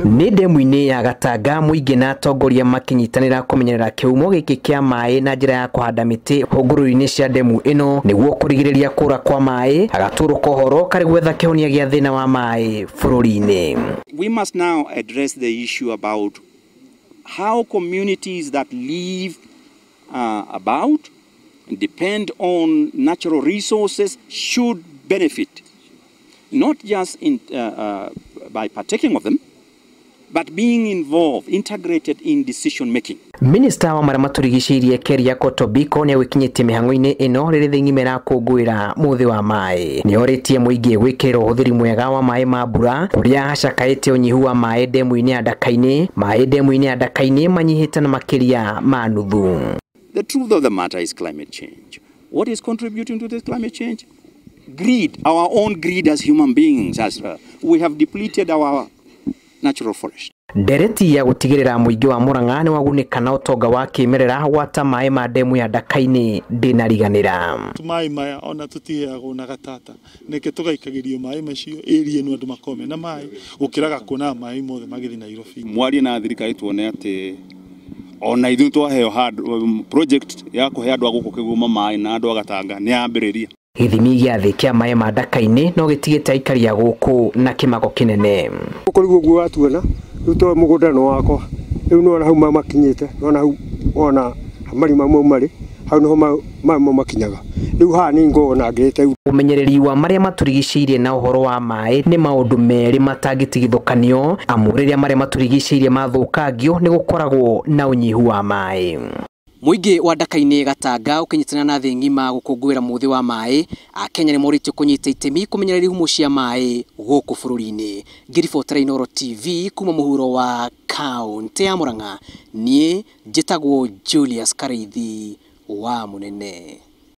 Nĩ ndemu-inĩ ya Gatanga mũingĩ na atongoria makĩnyitanĩra kũmenyerera kĩhumo gĩkĩ kĩa maĩ na njĩra ya kũhanda mĩtĩ hũngũrũrũ-inĩ cia ndemu ĩno nĩguo kũrigĩrĩria kũra kwa maĩ agatũrũka ũhoro karĩ gwetha kĩhonia gĩa thĩna wa maĩ bũrũri-inĩ. We must now address the issue about how communities that live about and depend on natural resources should benefit, not just by partaking of them, but being involved, integrated in decision making. Minista wa marĩa matũrigicĩirie Keriako Tobiko nĩ agwĩkinyĩtie mĩhang'o-inĩ ĩno rĩrĩa thĩ ng'ima ĩrakũngũĩra mũthĩ wa maĩ. Nĩ orĩtie mũingĩ gwĩkĩrĩra ũhũthĩri mwega wa maĩ ma mbura kũrĩa acakaĩte ũnyihu wa maĩ ndemu-inĩ ya Ndaka-inĩ. Maĩ ndemu-inĩ ya Ndaka-inĩ manyihĩte na makĩria ma nuthu. The truth of the matter is climate change. What is contributing to this climate change? Greed, our own greed as human beings, as we have depleted our natural forest. Ndereti ya gũtigĩrĩra mũingĩ wa Murang'a nĩ wagunĩka na ũtonga wa kĩmerera gwata maĩ ma ndemu ya Ndaka-inĩ ndĩnariganĩra. Maĩ maya ona tũtiheagwo na gatata nĩke tũgaikagĩrio maĩ macio area ĩno andũ makome na maĩ gũkĩraga kuona maĩ mothe magĩthiĩ Nairobi. Mwarie na thirikari tuone atĩ ona ithuĩ twaheo handũ project ya kũhe andũ a gũkũ Kĩgũma maĩ na andũ a Gatanga nĩ yambĩrĩria. Gĩthimi gĩa thĩ kĩa maĩ ma Ndaka-inĩ no gĩtigĩte aikari a gũkũ na kĩmako kĩnene. Gũkũ rĩu ũguo watuona rĩu to mũgũnda no wakwa rĩu nĩwona hau makinyĩte nĩwona hau wona marima mau marĩ hau nĩho maĩ mau makinyaga rĩu haha nĩ ngona ngĩrĩte. Ũmenyereri wa marĩa matũrigicĩirie na ũhoro wa maĩ nĩ maũndũ merĩ matangĩtigithũkanio amu rĩrĩa marĩa matũrigicĩirie mathũkangio nĩ gũkoragwo na ũnyihu wa maĩ. Mũingĩ wa Ndaka-inĩ Gatanga ũkĩnyitanĩra na thĩ ng'ima gũkũngũĩra mũthĩ wa maĩ, Akenya nĩ morĩtio kũnyita itemi kũmenyerera ihumo cia maĩ gũkũ bũrũri-inĩ. Ngĩribotera Inooro TV kuma mũhuro wa kaũntĩ ya Murang'a, niĩ njĩtagwo Julius Karĩithi wa Mũnene.